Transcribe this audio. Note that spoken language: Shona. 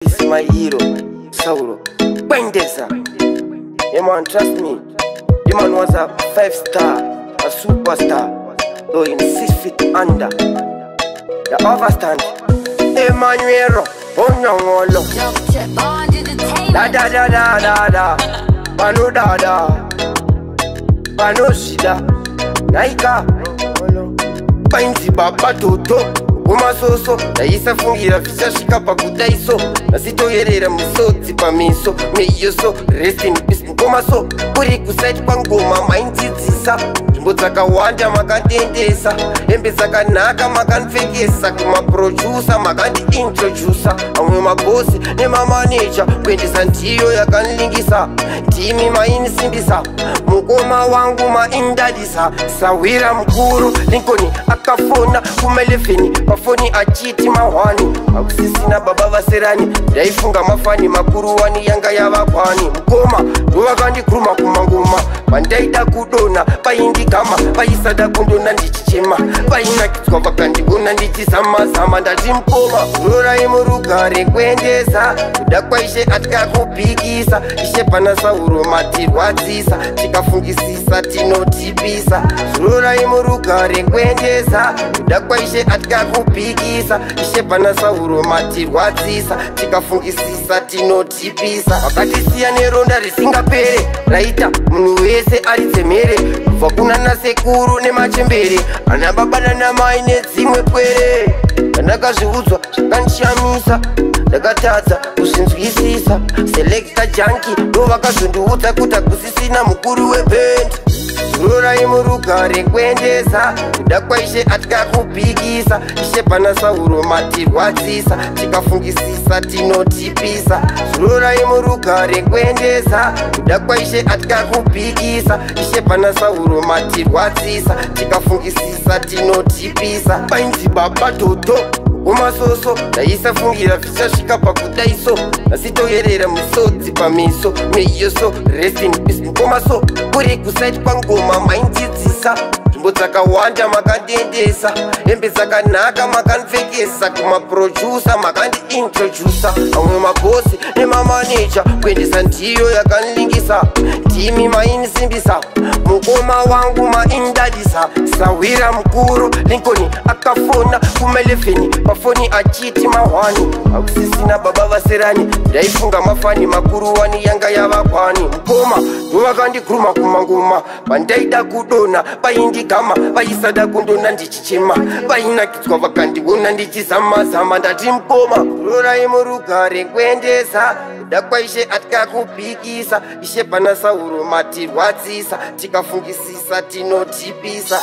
This is my hero, Sauro. Kwendesa. Yeah man, trust me. The man was a 5-star, a superstar, though in 6 feet under. The overstand, Emmanuel, Onyongolo. Da da da da da da, Bano da da, Bano shida, Naika, Painzi baba toto. Umasoso, ndaisafungira zvichasvika pakudaiso nasitoyerera musodzi pamiso meiyoso rest in peace mukomaso kuri kusaiti kwangoma maindzidzisa nzvimbo dzakawanda makandendesa hembe dzakanaka makandipfekesa kumaproducer makandiintroducer amwe mabhosi nemamaneja kuendesa ndiyo yakanilingisa ndimi mainisimbisa mukoma wangu maindadisa sawira mukuru Lincoln akafona kuma11 pafoni achiti mahwani akusisina baba vaserani ndaifunga mafani makuru wani yanga yavakwani mukoma ndovakandikuruma kumangoma pandaida kudona paindigama paisada kundona ndichichema painakidzwa vakandiona ndichizama-zama ndati mukoma rorai murugare kuendesa kuda kwaishe atikakupikisa ishe pana Sauro matirwadzisa tikafungisisa tinotipisa rorai murugare kuendesa kuda kwaishe atikakupikisa ishe pana Sauro matirwadzisa tikafungisisa tinotipisa vakatisiya neronda risingapere raita munhu wese aridzemere kubva kuna nasekuru nemachembere ana baba nanamai nedzimwe pwere ndakazviudzwa zvakandishamisa ndakatadza kuzvinzwisisa Selector Junkie ndo vakazondiudza kuti hakusisina mukuru webhendi rorai murugare kuendesa kuda kwaishe atikakupikisa ishe pana Sauro matirwadzisa tikafungisisa tinotipisa rorai murugare kuendesa kuda kwaishe atikakupikisa ishe pana Sauro matirwadzisa tikafungisisa tinotipisa painzi baba toto umasoso ndaisafungira zvichasvika pakudaiso nasitoyerera musodzi pamiso meiyoso rest in peace mukomaso kuri kusaiti kwangoma maindzidzisa nzvimbo dzakawanda makandendesa hembe dzakanaka makandipfekesa kumaproducer makandiintroducer amwe mabhosi nemamaneja kuendesa ndiyo yakanilingisa ndimi mainisimbisa mukoma wangu maindadisa sawira mukuru Lincoln akafona kuma11 pafoni achiti mahwani akusisina baba vaserani ndaifunga mafani makuru wani yanga yavakwani mukoma ndovakandikuruma kumangoma pandaida kudona paindigama paisada kundona ndichichema painakidzwa vakandiona ndichizama-zama ndati mukoma rorai murugare kuendesa kuda kwaishe atikakupikisa ishe pana Sauro matirwadzisa tikafungisisa tinotipisa.